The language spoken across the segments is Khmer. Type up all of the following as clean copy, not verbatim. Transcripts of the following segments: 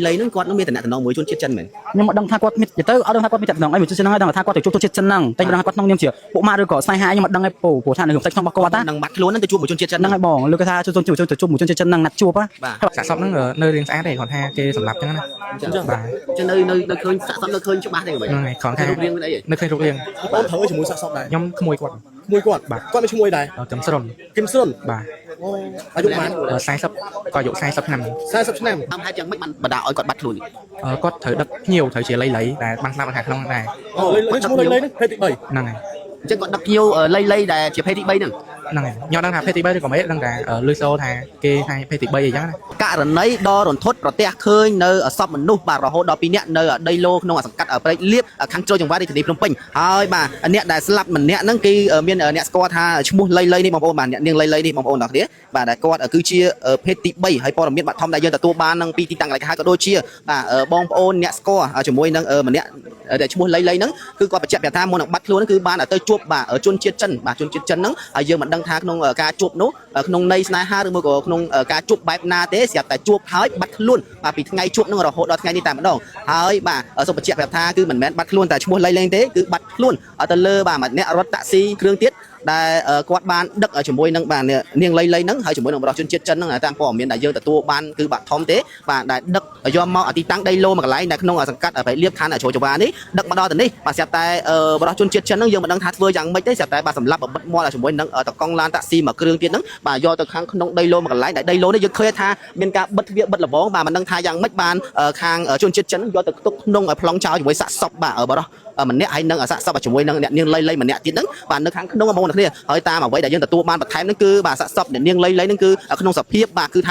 លៃហ្នឹងគាត់នឹងមានតំណែងមួយជនជាតិចិនមែន ខ្ញុំមិនដឹងថាគាត់មានទៅអត់ដឹងថាគាត់មានតំណងអីមួយជនជាតិហ្នឹងដឹងថាគាត់ទៅជួបជនជាតិចិនហ្នឹងតែមិនដឹងថាគាត់ក្នុងនាមជាពួកម៉ាឬក៏ស្នេហាខ្ញុំមិនដឹងឯពូព្រោះថានៅក្នុងផ្ទៃក្នុងរបស់គាត់ណា នឹងបាត់ខ្លួនហ្នឹងទៅជួបមួយជនជាតិចិន ហ្នឹងហើយបងលើកថាជួបជនទៅជួបមួយជនជាតិចិនហ្នឹងណាត់ជួបណា បាទ សាកសពហ្នឹងនៅរៀងស្អាតទេគាត់ថាគេសម្លាប់ចឹងណាបាទ ចឹងនៅឃើញសាកសពនៅឃើញច្បាស់ទេមិន ហ្នឹងហើយគ្រាន់ថា រូបរាងមានអី នៅឃើញរូបរាង បងត្រូវជាមួយសាកសពដែរ ខ្ញុំក្មួយគាត់ មួយគាត់គាត់មានឈ្មោះអីដែរ កឹមស្រុន គឹមស្រុន បាទ អូអាយុប៉ុន្មាន 40គាត់អាយុ40ឆ្នាំ 40ឆ្នាំ តាមហេតុយ៉ាងម៉េចបានបណ្ដាឲ្យគាត់បាត់ខ្លួន គាត់ត្រូវដឹកភ្ញៀវត្រូវជាលៃលៃដែលបានស្លាប់នៅខាងក្នុងដែរ អូលេខឈ្មោះលេខហ្នឹងភេទទី3 ហ្នឹងហើយ អញ្ចឹងគាត់ដឹកភ្ញៀវលៃលៃដែលជាភេទទី3ហ្នឹង ហ្នឹងហើយខ្ញុំដឹងថាភេទទី3ឬក៏មិនដឹងថាលឺសូថាគេថាភេទទី3អីចឹងណា ករណីដ៏រន្ធត់ប្រទះឃើញនៅសពមនុស្សបាទរហូតដល់2នាក់នៅដីឡូក្នុងសង្កាត់ព្រែកលៀបខាងជ្រោយចង្វាររាជធានីភ្នំពេញហើយបាទអ្នកដែលស្លាប់ម្នាក់ហ្នឹងគឺមានអ្នកស្គាល់ថាឈ្មោះលៃលៃនេះបងប្អូនបាទអ្នកនាងលៃលៃនេះបងប្អូនទាំងគ្នាបាទដែលគាត់គឺជាភេទទី3ហើយព័ត៌មានបាត់ធំដែលយើងទទួលបាននឹងពីទីតាំងកន្លែងហើយក៏ដូចជាបាទបងប្អូនអ្នកស្គាល់ជាមួយនឹងម្នាក់ដែលឈ្មោះលៃលៃហ្នឹងគឺគាត់បញ្ជាក់ប្រាប់ថាមុននឹងបាត់ខ្លួនគឺបានទៅជួបបាទជនជាតិចិនបាទជនជាតិចិនហ្នឹងហើយយើងមិនដឹងថាក្នុងការជួបនោះក្នុងន័យស្នេហាឬមួយក៏ក្នុងការជួបបែបណាទេស្រាប់តែជួបហើយបាត់ខ្លួនបាទពីថ្ងៃជួបហ្នឹងរហូតដល់ថ្ងៃនេះតែម្ដងហើយបាទសូមបញ្ជាក់ប្រាប់ថាគឺមិនមែនបាត់ខ្លួនតែឈ្មោះលៃលៃទេគឺបាត់ខ្លួនទៅលើបាទម្នាក់រត់តាក់ស៊ីគ្រឿងទៀតដែលគាត់បានដឹកជាមួយនឹងបាទនាងលៃលៃហ្នឹងហើយជាមួយនឹងបរិសុជនជាតិចិនហ្នឹងតាមព័ត៌មានដែលយើងទទួលបានគឺបាទធំទេបាទដែលដឹកយកមកទីតាំងដីឡូមួយកន្លែងនៅក្នុងសង្កាត់ប្រៃលៀបខណ្ឌជ្រោយចវានេះដឹកមកដល់ទៅនេះបាទស្រាប់តែបរិសុជនជាតិចិនហ្នឹងយើងមិនដឹងថាធ្វើយ៉ាងម៉េចទេស្រាប់តែបាទសម្លាប់បបិទមាត់ជាមួយនឹងតកង់ឡានតាក់ស៊ីមួយគ្រឿងទៀតហ្នឹងបាទយកទៅខាងក្នុងដីឡូមួយកន្លែងដែលដីឡូនេះយើងឃើញថាមានការបិទទ្វារបិទលបងបាទមិនដឹងថាយ៉ាងម៉េចបានខាងជនជាតិចិនហ្នឹងយកទៅទុកក្នុងប្លង់ចោលជាមួយសាកសពបាទបរិសម្នាក់ហើយនឹងសាកសពជាមួយនឹងអ្នកនាងលៃលៃម្នាក់ទៀតហ្នឹងបាទនៅខាងក្នុងបងប្អូនគ្នាហើយតាមអ្វីដែលយើងទទួលបានបន្ថែមហ្នឹងគឺបាទសាកសពអ្នកនាងលៃលៃហ្នឹងគឺក្នុងសភាពបាទគឺថា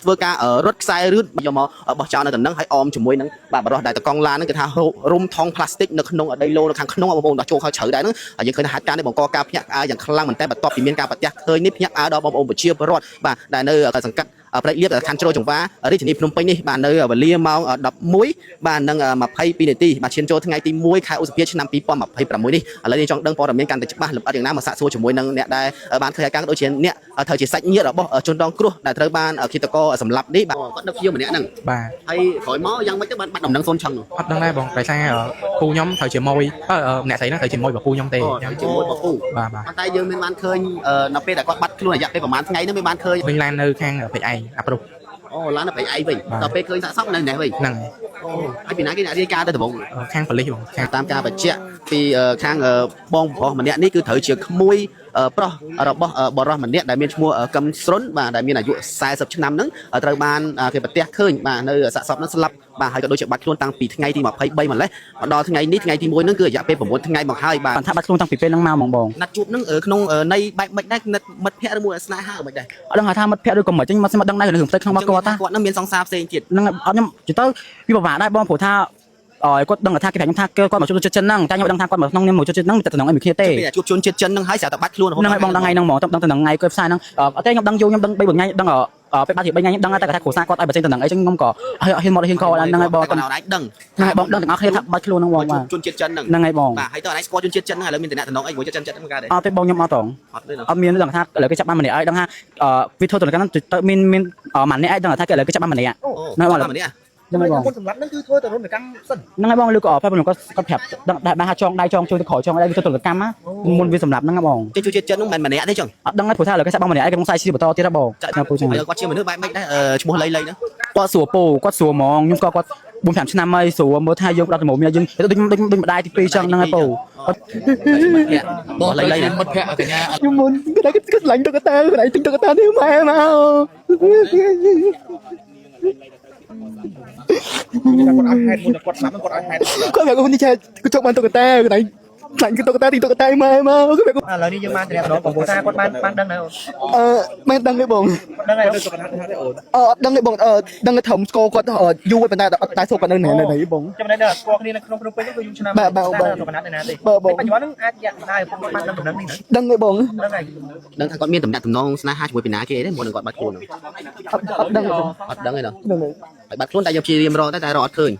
ធ្វើការរត់ខ្សែរឿនយកមកបោះចោលនៅតំណឹងហើយអមជាមួយនឹងបាទបរិសដែលតកង់ឡានហ្នឹងគឺថារុំថងផ្លាស្ទិកនៅក្នុងដីឡូនៅខាងក្នុងបងប្អូនដល់ចូលខោជ្រៅដែរហ្នឹងហើយយើងឃើញថាហេតុការណ៍នេះបង្កការភ្ញាក់ផ្អើលយ៉ាងខ្លាំងមែនតើបន្ទាប់ពីមានការប្រទះឃើញនេះភ្ញាក់ផ្អើលដល់បងប្អូនប្រជាពលរដ្ឋបាទដែលនៅសង្កាត់ព្រែកលៀបខណ្ឌជ្រោយចង្វារាជធានីភ្នំពេញនេះបាទនៅវេលាម៉ោង11បាទនឹង22នាទីបាទឈានចូលថ្ងៃទី1ខែឧសភាឆ្នាំ2026នេះឥឡូវនេះចង់ដឹងព័ត៌មានកាន់តែច្បាស់លម្អិតយ៉ាងណាមកសាកសួរជាមួយនឹងអ្នកដែលបានឃើញអាការដូចជាអ្នកត្រូវជាសាច់ញាតិរបស់ជនរងគ្រោះដែលត្រូវបានឃាតករសម្លាប់នេះបាទគាត់ដឹកជាម្នាក់ហ្នឹង បាទ ហើយក្រោយមកយ៉ាងម៉េចទៅបានបាត់ដំណឹងសូនឆឹងនោះ អត់ដឹងដែរបងដោយសារពូខ្ញុំត្រូវជាមួយអ្នកស្រីហ្នឹងត្រូវជាមួយរបស់ពូខ្ញុំទេ ត្រូវជាមួយរបស់ពូ បាទបាទ ប៉ុន្តែយើងមិនបានឃើញនៅពេលដែលគាត់បាត់ខ្លួនរយៈពេលប្រហែលថ្ងៃហ្នឹងមិនបានឃើញ វិញឡាននៅខាងព្រែកឯងអាប្រុស អូឡាននៅព្រៃឯងវិញដល់ពេលឃើញសាកសពនៅនេះវិញ ហ្នឹងហើយ អូហើយពីណាគេអ្នករាយការណ៍ទៅដំបូង ខាងប៉ូលីសបងខាង តាមការបញ្ជាក់ពីខាងបងប្រុសម្នាក់នេះគឺត្រូវជាក្មួយប្រុសរបស់បរិសម្នាក់ដែលមានឈ្មោះកឹមស្រុនបាទដែលមានអាយុ40ឆ្នាំហ្នឹងត្រូវបានគេប្រទះឃើញបាទនៅសាកសពហ្នឹងស្លាប់បាទហើយក៏ដូចជាបាត់ខ្លួនតាំងពីថ្ងៃទី23ម្លេះមកដល់ថ្ងៃនេះថ្ងៃទី1ហ្នឹងគឺរយៈពេល9ថ្ងៃមកហើយបាទ បានថាបាត់ខ្លួនតាំងពីពេលហ្នឹងមកហ្មងបង ណាត់ជួបហ្នឹងក្នុងន័យបែបម៉េចដែរមិត្តភ័ក្តិឬមួយស្នេហាមិនដែរ អត់ដឹងថាមិត្តភ័ក្តិឬក៏មិនចឹងមកដឹងដែរនៅក្នុងផ្ទៃក្នុងរបស់គាត់ណា គាត់ហ្នឹងមានសង្សារផ្សេងទៀត ហ្នឹងអត់ខ្ញុំនិយាយទៅវាពិបាកដែរបងព្រោះថាអើគាត់ដឹងថាគេប្រាប់ខ្ញុំថាគាត់មកជួបជនជាតិចិនហ្នឹងតែខ្ញុំដឹងថាគាត់មកក្នុងនាមមកជួបជនជាតិហ្នឹងតែតំណងអីមួយគ្នាទេ ពេលជួបជនជាតិចិនហ្នឹងហើយស្រាប់តែបាត់ខ្លួនរហូត ហ្នឹងហើយបងដឹងថ្ងៃហ្នឹងហ្មងដឹងតំណងថ្ងៃគាត់ផ្សាយហ្នឹងអត់ទេខ្ញុំដឹងយូរខ្ញុំដឹង3 4ថ្ងៃដឹងពេលបាត់ជា3ថ្ងៃខ្ញុំដឹងតែគាត់ថាគ្រួសារគាត់ឲ្យបញ្ចេញតំណងអីចឹងខ្ញុំក៏ហ៊ានមកហ៊ានកហ្នឹងហើយបង តែគាត់ឯងដឹង ហ្នឹងហើយបងដឹងទាំងអស់គ្នាថាបាត់ខ្លួនហ្នឹងបងបាទ ជួបជនជាតិចិនហ្នឹង ហ្នឹងហើយបង បាទហើយតើឯងស្គាល់ជនជាតិចិនហ្នឹងឥឡូវមានតំណែងអីមួយជនជាតិចិនហ្នឹងកើតទេ អត់ទេបងខ្ញុំអត់តង អត់ទេ អត់មានដឹងថាឥឡូវគេចាប់បានម្នាក់ហើយដឹងថាវាធ្វើតុលកម្មទៅមានមានម្នាក់ឯងដឹងថាគេឥឡូវគេចាប់បានម្នាក់ ហ្នឹងបងម្នាក់ ហ្នឹងហើយបង មុនសម្រាប់ហ្នឹងគឺធ្វើតែរនកម្មសិន ហ្នឹងហើយបងឬក៏អត់ពេលគាត់គាត់ប្រាប់ដឹងដែរថាចងដៃចងជួយទៅក្រោយចងដៃវាធ្វើតុលកម្មមុនវាសម្រាប់ហ្នឹងបង ជនជាតិចិនហ្នឹងមិនមែនម្នាក់ទេចឹង អត់ដឹងទេព្រោះថាឥឡូវគេចាប់បានម្នាក់ឯងគេមកសាយស៊ីបន្តទៀតហ៎បងណាពូចឹង ហើយគាត់ជាមនុស្សបែបម៉េចដែរឈ្មោះលៃលៃហ្នឹង គាត់សួរពូគាត់សួរហ្មងខ្ញុំស្គាល់គាត់4 5ឆ្នាំហើយសួរមើលថាយើងផ្ដល់ដំបូងមានយើងដូចដូចដូចម្ដាយទី2ចឹងហ្នឹងហើយពូគាត់ បងលៃលៃណា មិត្តភក្តិកញ្ញា ខ្ញុំមុនគេតែគេឆ្លាញ់តុក្កតាគេតែទិញតុក្កតានេះម៉ែមក គាត់ឲ្យហេតុមុនគាត់ស្លាប់គាត់ឲ្យហេតុ គាត់ប្រាប់គាត់នេះចេះគាត់ចង់បានតុក្កតាគេតែឆ្លាញ់តុក្កតាទិញតុក្កតាម៉ែមកគាត់ប្រាប់ ឥឡូវនេះយើងបានតំណងបងប្អូនគាត់បានបានដឹងដែរអូន អឺមិនដឹងទេបង គាត់ដឹងហើយ សុខភាពទេអូន អឺអត់ដឹងទេបងអឺដឹងតែត្រឹមស្គាល់គាត់យូរហើយប៉ុន្តែអត់តែស្គាល់គាត់នៅណានៅណាបង ចំណែកដល់ស្គាល់គ្នានៅក្នុងភ្នំពេញគឺយូរឆ្នាំ បាទបាទបាទ ទៅកណាត់នៅណាទេ បាទបង បច្ចុប្បន្នហ្នឹងអាចយ៉ាក់ដែរពុកគាត់បានដឹងតំណែងនេះ ដឹងទេបង ដឹងហើយ ដឹងថាគាត់មានតំណែងស្នេហាជាមួយពីណាគេទេមុននឹងគាត់បាត់ខ្លួន អត់អត់ដឹងទេបង អត់ដឹងទេណោះ ហ្នឹងហើយ ហើយបាត់ខ្លួនតែយើងព្យាយាមរកតែតែរកអត់ឃើញ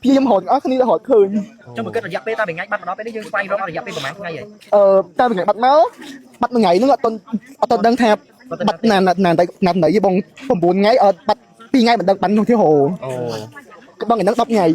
ព្យាយាមរត់អស់គ្នារត់ឃើញ ចុះមកគិតរយៈពេលតាមថ្ងៃបាត់មកដល់ពេលនេះយើងស្វែងរករយៈពេលប្រហែលថ្ងៃហើយ អឺតាមថ្ងៃបាត់មកបាត់មួយថ្ងៃហ្នឹងអត់ទាន់អត់ទាន់ដឹងថាបាត់ណាណាណាតែណាណីបង9ថ្ងៃអត់បាត់ 2ថ្ងៃមិនដឹងបានក្នុងទីហោ អូ បងថ្ងៃហ្នឹង10ថ្ងៃ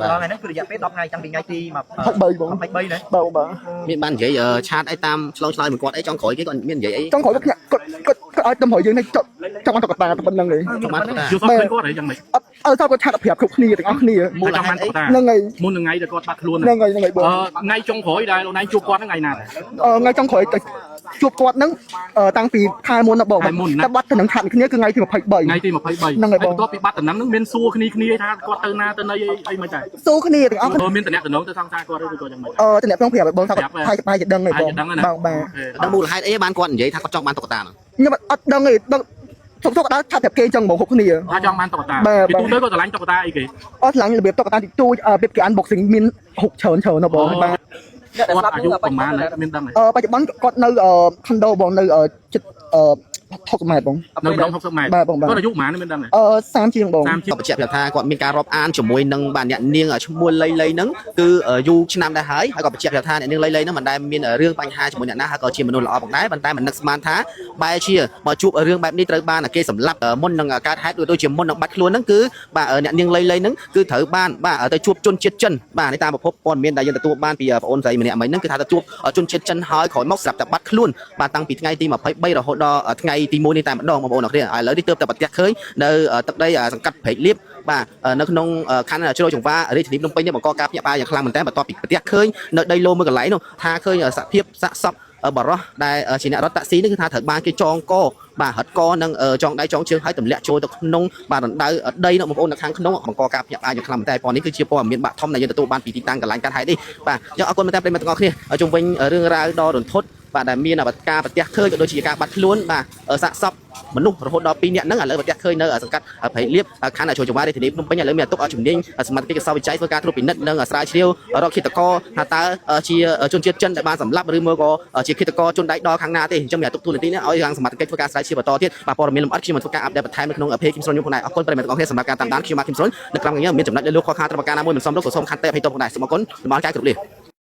ដល់ថ្ងៃហ្នឹងគឺរយៈពេល10ថ្ងៃតាំងពីថ្ងៃទី 23បង 23ណា បាទបងបាទ មានបាននិយាយ chat អីតាមឆ្លងឆ្លើយមួយគាត់អីចង់ក្រោយគេគាត់មាននិយាយអី ចង់ក្រោយគាត់គាត់គាត់គាត់ឲ្យតំរយយើងនេះចង់ចង់បានតុក្កតាតែប៉ុណ្្នឹងឯង ចង់បានតុក្កតា យល់សប្តិឃើញគាត់អីយ៉ាងម៉េច អត់អត់គាត់ chat ប្រាប់គ្រប់គ្នាទាំងអស់គ្នា មូល ចង់ ហេតុអី បានតុក្កតា ហ្នឹងហើយ មុននឹងថ្ងៃដែលគាត់បាត់ខ្លួន ហ្នឹងហើយហ្នឹងហើយបង អឺថ្ងៃចុងក្រោយដែលលោកឯងជួបគាត់ហ្នឹងថ្ងៃណាដែរ អឺថ្ងៃចុងក្រោយទៅជួបគាត់ហ្នឹងអឺតាំងពីខែមុនណាបង ខែមុនណា តែបាត់ទៅនឹង chat គ្នាគឺថ្ងៃទី23 ថ្ងៃទី23 ហ្នឹងហើយបង បន្ទាប់ពីបាត់តំណែងហ្នឹងមានសួរគ្នាគ្នាថាគាត់ទៅណាទៅណីអីអីមិនដែរ ស៊ូគ្នាទាំងអស់គ្នា អឺមានតំណែងតំណងទៅសង្សារគាត់ឬក៏យ៉ាងម៉េច អឺតំណែងប្រាប់ឲ្យបងថាគាត់ ប្រាប់ ហើយបាយจะដឹងហើយបង ហើយจะដឹងហើយណា បងបាទ ដឹងមូលហេតុអីបានគាត់និយាយថាគាត់ចង់បានតុក្កតាហ្នឹង ខ្ញុំអត់ដឹងទេដឹងសុកសុកដល់ chat ប្រាប់គេចឹងហ្មងគ្រប់គ្នា ថាចង់បានតុក្កតា បាទ ពីទូទៅគាត់ស្រឡាញ់តុក្កតាអីគេ អត់ឆ្លាញ់របៀបតុក្កតាទីទូចអឺរបៀបគេ unboxing មានហុកច្រើនច្រើនណាបងបាទ គាត់អាយុប្រហែលហើយមានដឹងទេ អឺបច្ចុប្បន្នគាត់នៅអឺ condo បងនៅអឺចិត្តអឺ60ម៉ែត្របង នៅម្ដង60ម៉ែត្រ បាទបងបាទ គាត់អាយុប្រហែលមានដឹងទេ អឺ30ជាងបង 30ជាង ក៏បញ្ជាក់ប្រាប់ថាគាត់មានការរាប់អានជាមួយនឹងបាទអ្នកនាងឈ្មោះលៃលៃហ្នឹងគឺយូរឆ្នាំដែរហើយហើយក៏បញ្ជាក់ប្រាប់ថាអ្នកនាងលៃលៃហ្នឹងមិនដែលមានរឿងបញ្ហាជាមួយអ្នកណាហើយក៏ជាមនុស្សល្អផងដែរប៉ុន្តែមិននឹកស្មានថាបែរជាមកជួបរឿងបែបនេះត្រូវបានគេសម្លាប់មុននឹងកើតហេតុដូចជាមុននឹងបាត់ខ្លួនហ្នឹងគឺបាទអ្នកនាងលៃលៃហ្នឹងគឺត្រូវបានបាទទៅជួបជនជាតិចិនបាទនេះតាមប្រភពព័ត៌មានដែលយើងទទួលបានពីប្អូនស្រីម្នាក់មិញហ្នឹងគឺថាទៅជួបជនជាតិចិនហើយក្រោយមកស្រាប់តែបាត់ខ្លួនបាទតាំងពីថ្ងៃទី23រហូតដល់ថ្ងៃទី1នេះតែម្ដងបងប្អូនអរគ្នាឥឡូវនេះទើបតែប្រទះឃើញនៅទឹកដីសង្កាត់ព្រែកលៀបបាទនៅក្នុងខណ្ឌជ្រោយចង្វារាជធានីភ្នំពេញនេះបង្កការភ្ញាក់ផ្អើលយ៉ាងខ្លាំងមែនទែនបន្ទាប់ពីប្រទះឃើញនៅដីឡូមួយកន្លែងនោះថាឃើញសភាពសាកសពបរោះដែលជាអ្នករត់តាក់ស៊ីនេះគឺថាត្រូវបានគេចងកបាទហិតកនិងចងដៃចងជើងឲ្យទម្លាក់ចូលទៅក្នុងបាទរណ្ដៅដីនោះបងប្អូននៅខាងក្នុងបង្កការភ្ញាក់ផ្អើលយ៉ាងខ្លាំងមែនទែនប៉ុននេះគឺជាព័ត៌មានបាក់ធំដែលយើងទទួលបានពីទីតាំងកន្លែងកាត់ហេតុនេះបាទយើងអរគុណមែនទែនប្រិយមិត្តទាំងអស់គ្នាជុំវិញរឿងរ៉ាវដ៏រន្ធត់បាទដែលមានការប្រទះឃើញក៏ដូចជាការបាត់ខ្លួនបាទសាកសពមនុស្សរហូតដល់2នាក់ហ្នឹងឥឡូវប្រទះឃើញនៅសង្កាត់ព្រៃលៀបខណ្ឌជ្រោយចង្វារាជធានីភ្នំពេញឥឡូវមានអាទុកជំនាញសមត្ថកិច្ចកសលវិច័យធ្វើការត្រួតពិនិត្យនិងស្រាវជ្រាវរកឃាតករថាតើជាជនជាតិចិនដែលបានសម្លាប់ឬមួយក៏ជាឃាតករជនដៃដល់ខាងណាទេអញ្ចឹងមានអាទុកទូនាទីនេះឲ្យខាងសមត្ថកិច្ចធ្វើការស្រាវជ្រាវបន្តទៀតបាទព័ត៌មានលម្អិតខ្ញុំនឹងធ្វើការ update បន្ថែមនៅក្នុង page គឹមស្រុនខ្ញុំផងដែរអរគុណប្រិយមិត្តទាំងអស់គ្នាសម្រាប់ការតាមដានខ្ញុំបាទគឹមស្រុននៅក្រុមការងារមានចំណុចលើលោកខុសខាតត្រឹមការណាមួយមិនសមរម្យក៏សូមខន្តីអភ័យទោសផងដែរសូមអរគុណលំអរកាយគ្រប់លា។